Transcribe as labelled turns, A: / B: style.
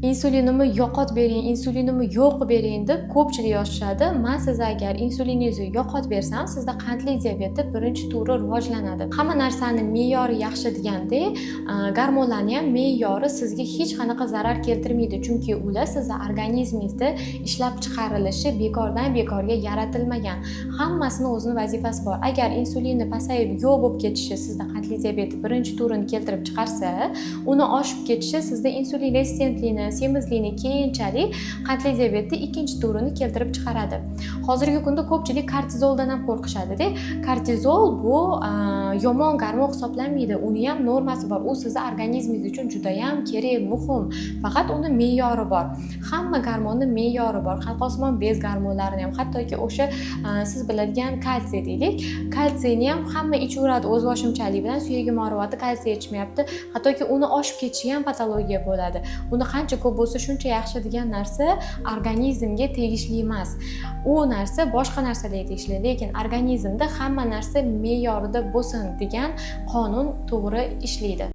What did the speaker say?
A: Insulinimni yo'qotib bering, insulinimni yo'q qilib bering, deb ko'pchilik yozishadi. Man sizga agar insuliningizni yo'qotib bersam, sizda qandli diabetni birinchi turi rivojlanadi. Hamma narsani me'yori yaxshi degandek, gormonlarni ham me'yori sizga hech qanaqa zarar keltirmaydi, chunki ular sizni organizmingizda ishlab chiqarilishi bekordan bekorga yaratilmagan. Hammasini o'zini vazifasi bor. Agar insulinni pasayib, yo'q bo'lib ketishi sizda qandli diabetni birinchi turini keltirib chiqarsa, uni oshib ketishi sizda insulin rezistentlikni, semizlikni, keyinchalik qandli diabetni ikkinchi turini keltirib chiqaradi. Hozirgi kunda ko'pchilik kortizoldan ham qo'rqishadida. Kortizol bu yomon gormon hisoblanmaydi, uni ham normasi bor. U sizni organizmingiz uchun judayam kerak, muhim, faqat uni me'yori bor. Hamma gormonni me'yori bor, qalqonsimon bez gormonlarini ham, hattoki o'sha siz biladigan kalsiy deylik, kalsiyni ham hamma ichaveradi o'zboshimchalik bilan, suyagim og'riyapti, kalsiy yetishmayapti. Hattoki uni oshib ketishi ham patologiya bo'ladi. Uni qancha ko'p bo'lsa, shuncha yaxshi degan narsa organizmga tegishli emas. U narsa boshqa narsalarga tegishli, lekin organizmda hamma narsa me'yorida bo'lsin degan qonun to'g'ri ishlaydi.